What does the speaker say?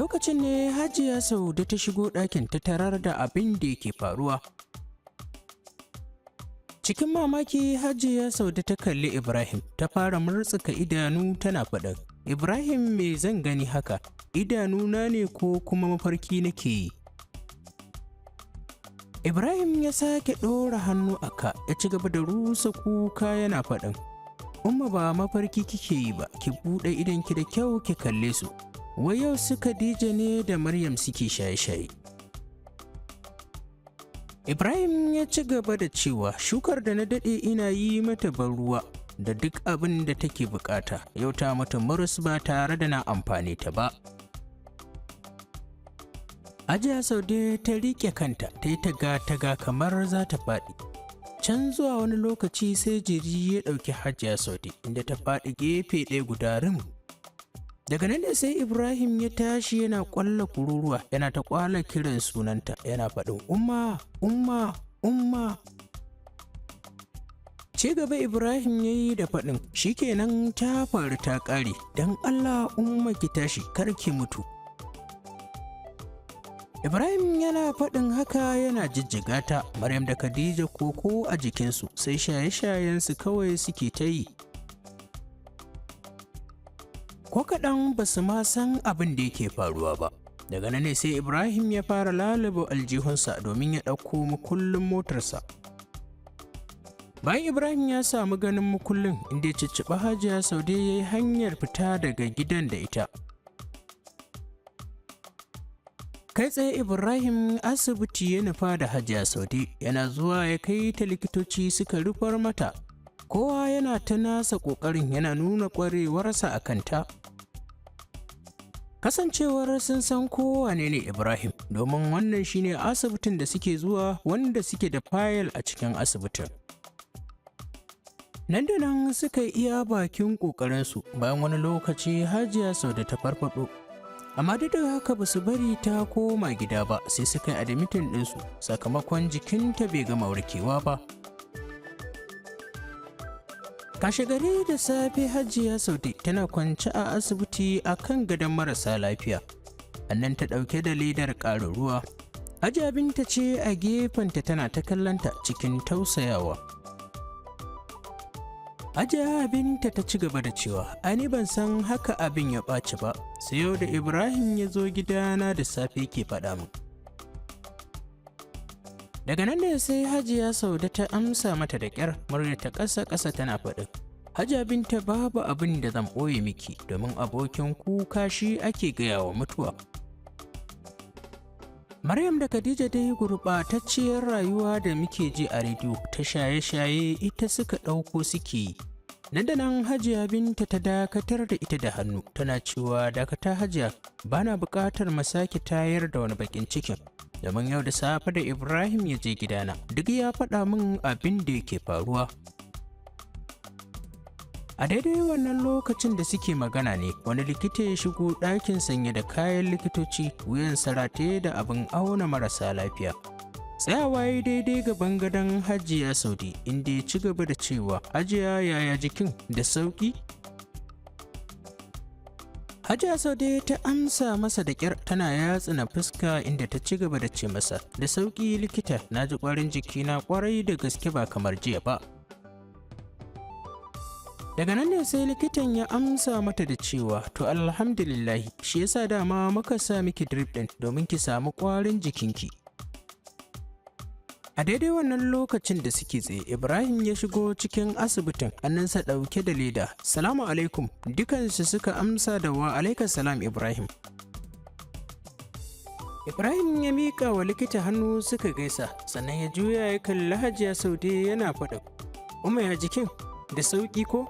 Lokacin ne Hajiya Saude ta shigo ɗakin ta tarar da abin da yake faruwa. Cikin mamaki Hajiya Saude ta kalli Ibrahim, ta fara murtsuka idanu tana faɗin, "Ibrahim, me zan gani haka? Idanuna ne ko kuma mafarki nake yi?" Ibrahim ya sake ɗora hannu a ka ya ci gaba da rusa kuka yana faɗin, "Umma, ba mafarki kike yi ba, ki buɗe idonki da kyau ki kalle su. Wai yau su Khadija ne da Maryam suke shaye-shaye." Ibrahim ya ci gaba da cewa, "Shukar da na daɗe ina yi mata ban ruwa da duk abin da take bukata, yau ta mata murus ba tare da na amfani ta ba." Hajiya Saude ta riƙe kanta ta yi taga-taga kamar za ta faɗi. Can zuwa wani lokaci sai jiri ya ɗauki Hajiya Saude, inda ta faɗi gefe ɗaya guda rim. Daga nan ne sai Ibrahim ya tashi yana ƙwalla kururuwa, yana ta ƙwala kiran sunanta, yana faɗin, "Umma, Umma, Umma." Ci gaba Ibrahim ya yi da faɗin, "Shikenan, ta faru ta ƙare, don Allah Umma ki tashi, kar ki mutu." Ibrahim yana faɗin haka yana jijjiga ta. Maryam da Khadija koko a jikinsu, sai shaye-shayensu kawai suke ta yi. Ko kaɗan ba su ma san abin da yake faruwa ba. Daga nan ne sai Ibrahim ya fara lalaba aljihunsa domin ya ɗauko mukullin motarsa. Bayan Ibrahim ya samu ganin mukullin, inda ya cicciɓi Hajiya Saude ya yi hanyar fita daga gidan da ita. Kai tsaye Ibrahim asibiti ya nufa da Hajiya Saude, yana zuwa ya kai ta likitoci suka rufar mata. Kowa yana ta nasa ƙoƙarin, yana nuna ƙwarewarsa a kanta. Kasancewar sun san kowane ne Ibrahim, domin wannan shine asibitin da suke zuwa, wanda suke da fayil a cikin asibitin. Nan da nan suka yi iya bakin ƙoƙarinsu, bayan wani lokaci Hajiya Saude ta farfaɗo. Amma duk da haka ba su bari ta koma gida ba, sai suka yi admitting ɗinsu sakamakon jikinta bai gama warkewa ba. Kashe gari da safe Hajiya Saude tana kwance a asibiti a kan gadon marasa lafiya. Annan ta ɗauke da ledar ƙarin ruwa. Hajiya Binta ce a gefenta tana ta kallonta cikin tausayawa. Hajiya Binta ta ci gaba da cewa, "Ani ban san haka abin ya ɓaci ba, sai yau da Ibrahim ya zo gidana da safe ke faɗa min." Daga nan ne sai Hajiya Saude ta amsa mata da ƙyar, murya ta ƙasa ƙasa, tana faɗin, "Hajiya Binta, babu abin da zan ɓoye miki, domin abokin kuka shi ake gaya wa mutuwa. Maryam da Khadija dai gurɓatacciyar rayuwa da muke ji a rediyo ta shaye-shaye ita suka ɗauko suke yi." Nan da nan Hajiya Binta ta dakatar da ita da hannu tana cewa, "Dakata Hajiya, bana buƙatar mu sake tayar da wani baƙin cikin. Domin yau da safe da Ibrahim ya je gidana, duk ya faɗa min abin da yake faruwa." A daidai wannan lokacin da suke magana ne wani likita ya shigo ɗakin sanye da kayan likitoci, wuyan rataye da abin auna marasa lafiya. Tsayawa ya daidai gaban gadon Hajiya Saudi, inda ya ci gaba da cewa, "Hajiya, yaya jikin, da sauƙi?" Hajiya Saude ta amsa masa da ƙyar tana yatsuna fuska, inda ta ci gaba da ce masa, "Da sauƙi likita, na ji ƙwarin jikina ƙwarai da gaske, ba kamar jiya ba." Daga nan ne sai likitan ya amsa mata da cewa, "To alhamdulillahi, shi yasa dama muka sa miki drip ɗin domin ki samu ƙwarin jikinki." A daidai wannan lokacin da suke tsaye, Ibrahim ya shigo cikin asibitin, hannunsa ɗauke da leda. "Salamu alaikum." Dukansu suka amsa da "Wa alaikas salam, Ibrahim." Ibrahim ya miƙa wa likita hannu suka gaisa, sannan ya juya ya kalli Hajiya Saude yana faɗin, "Umma, ya jikin, da sauƙi ko?"